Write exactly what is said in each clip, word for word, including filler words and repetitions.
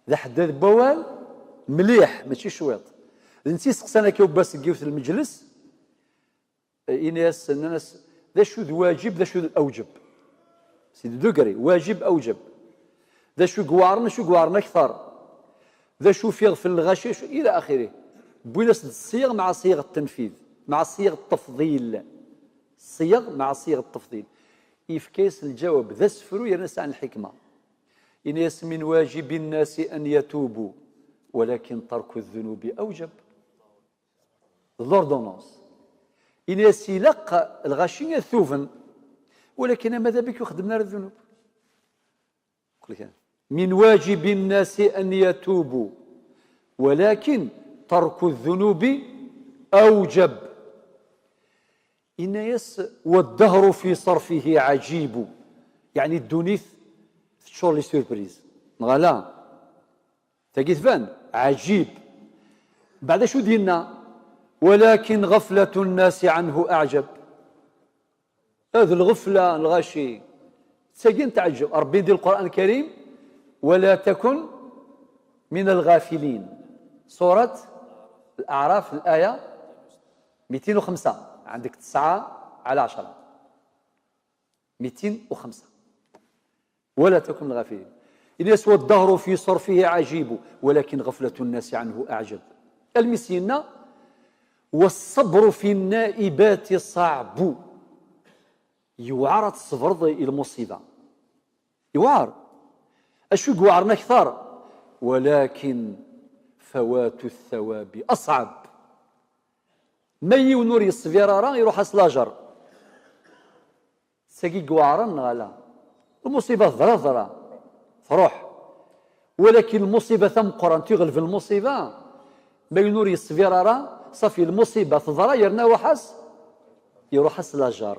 D aḥeddad n wawal mliḥ, mačči cwiṭ. D netta i seqsan akka ubbas deg yiwet n lmeǧles, ini-as, nnan-as, d acu d wajib, d acu d awǧeb? C'est des degrés, wajib, awǧeb. D acu i iweɛren, d acu i iweɛren akteṛ? D acu f iɣef n lɣaci, acu, ila axiri. Wwin-as-d ṣṣiyaɣ mɛa ṣiyaɣ n tenfid, mɛa ṣiyaɣ n tefḍil. Ṣiyaɣ mɛa ṣiyaɣ n tefḍil. Yefka-yas lǧawab d asefru yerna sɛan lḥikma. Ini-as, min wajibi nnasi an yatubu, walakin tarku ddunubi awjab. D l'ordonnance. Ini-as, ilaq lɣaci ad tuben, walakin ama d abik ur xeddmen ara ddunub. Qel kan. Min wajibi nnasi an yatubu, walakin tarku ddunubi awjab. Ini-as, waddahru fi ṣarfihi ɛajibu. Yeɛni ddunit teččur les surprises. Neɣ ala? Tagi tban ɛajib. Beɛd acu d-yenna? Walakin ɣaflatu nnasi ɛanhu aɛjab. Ad lɣefla n lɣaci d tagi n teɛǧeb. Ṛebbi di Lqur'an Lkarim, wala takun min lɣafilin. Surat Al-A'raf, laya mitin u xemsa, عندك تسعة على عشرة. mitin u xemsa. ولا تكن من الغافلين. Ini-as, waddahru fi ṣarfihi ɛajibu, walakin ɣaflatu nnasi ɛanhu aɛjab. Almi s-yenna, waṣṣabru fi nnaibati ṣaɛbu. Yewɛer ad tṣebreḍ i lmuṣiba. Yewɛer. Acu i iweɛren akteṛ? Walakin fawatu thawabi aṣɛab. Ma yiwen ur yeṣbir ara, iruḥ-as lajer. D tagi i iweɛren neɣ ala? Lmuṣiba teḍra, teḍra, truḥ. Walakin lmuṣiba tameqqrant iɣelben lmuṣiba, ma yiwen ur yeṣbir ara, ṣafi lmuṣiba teḍra yerna iruḥ-as, iruḥ-as lajer.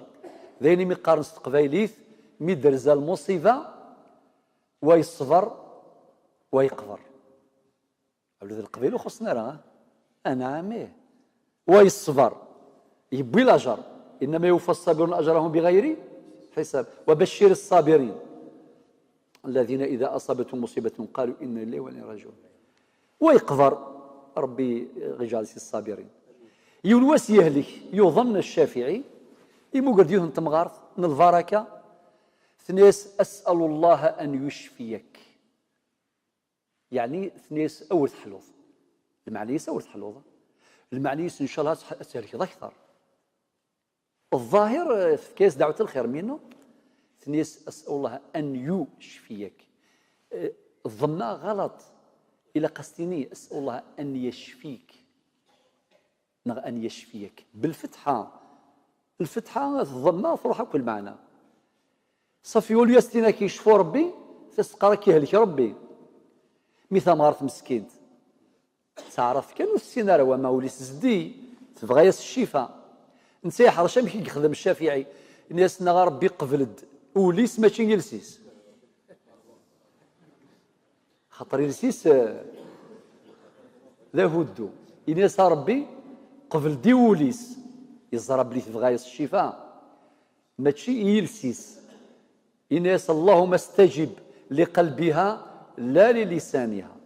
D ayen imi qqaren s teqbaylit, mi d-terza lmuṣiba, wa yeṣber, wa yeqber. Ula d Leqbayel ur xuṣṣen ara, ah? Anɛam, ih. Wa yeṣber, yewwi lajer. Innama yuwaffa ṣṣabiruna ajrahum biɣayri ḥisab. Wa baccir ṣṣabirin. Alladina ida aṣabathum musibatun qalu inna lillahi wa inna ilayhi rajiun. Wa yeqber, Ṛebbi ɣ-iǧɛel si ṣṣabirin. Yiwen wass yehlek, yuḍen Ccafiɛi, imuger-d yiwet n temɣart n lbaraka, tenna-yas, as'alu Llaha an yucfiyak. Yeɛni, tenna-yas, awer teḥluḍ. Lmeɛna-is, awer teḥluḍ. Lmeɛna-is, ncallah, ad thelkeḍ akteṛ. Ẓẓahir, eh, tefka-yas dɛwat lxir, minu? Tenna-yas, as'alu Llaha an yucfiyak. Eh, ḍemma ɣalaṭ. Ilaq ad s-tini, as'alu Llaha an yacfik. Neɣ an yacfiyak. Belfetḥa. Lfetḥa, tḍemma, truḥ akk lmeɛna. Ṣafi, ul yas-tina k-yecfu Ṛebbi, tas-teqqar ak-ihlek Ṛebbi. Mi tamɣart meskint, teɛreḍ kan ur tessin ara, wama ul-is zeddi, tebɣa-yas ccifa. Netta yeḥrec amek i yexdem Ccafiɛi. Ini-as, neɣ a Ṛebbi qbel-d ul-is mačči iles-is. Xaṭer iles-is, eh, d ahuddu. Ini-as, a Ṛebbi, qbel-d i wul-is. Yeẓra belli tebɣa-yas ccifa, mačči i yiles-is. Ini-as, Allahumma stajib li qalbiha, la li lisaniha.